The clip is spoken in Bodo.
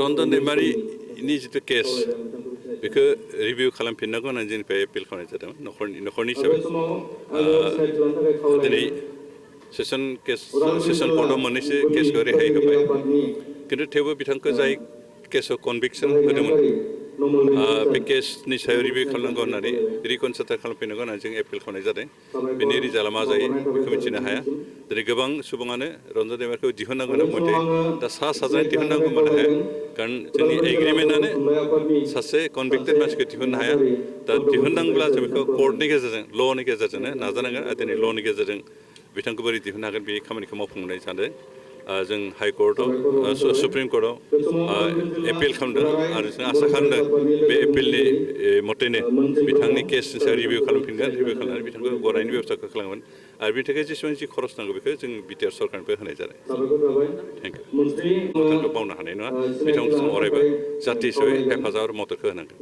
रन्जन दैमारिनि जितु केस बेखौ रिभिउ खालामफिननांगौ होननानै जोंनिफ्राय एपिल खालामनाय जादों न'खरनि हिसाबै दिनै सेसन कर्टआव मोननैसो केसखौ रेहाय होबाय खिन्थु थेवबो बिथांखौ जाय केसआव कनभिक्सन होदोंमोन बे केसनि सायाव रिभिउ खालामनांगौ होननानै रिकनसिडार खालामफिननांगौ होननानै जों एपिल खालामनाय जादों बेनि रिजाल्टआ मा जायो बेखौ मिथिनो हाया दिनै गोबां सुबुङानो रन्जन दैमारिखौ दिहुननांगौ होनना मथे दा साजानाय दिहुननांगौ मानो हाया कारण जोंनि एग्रिमेन्टआनो सासे कनभिक्टेड मानसिखौ दिहुननो हाया दा दिहुननांब्ला जों बेखौ कर्टनि गेजेरजों ल'नि गेजेरजोंनो नाजानांगोन आरो दिनै ल'नि गेजेरजों बिथांखौ बोरै दिहुननो हागोन बे खामानिखौ मावफुंनाय सानदों जों हाइकर्टआव सुप्रिम कर्टआव एपिल खालामदों आरो जों आसा खालामदों बे एपिलनि मथैनो बिथांनि केसनि सायाव रिभिउ खालामफिनगोन रिभिउ खालामनानै बिथांखौ गनायनि बेब'स्थाखौ खालामगोन आरो बिनि थाखाय जेसेबां जि खरस नांगौ बेखौ जों बिटिआर सरकारनिफ्राय होनाय जादों थेंक इउ बिथांखौ बावनो हानाय नङा बिथांखौ जों अरायबो जाथि हिसाबै हेफाजाब आरो मददखौ होनांगोन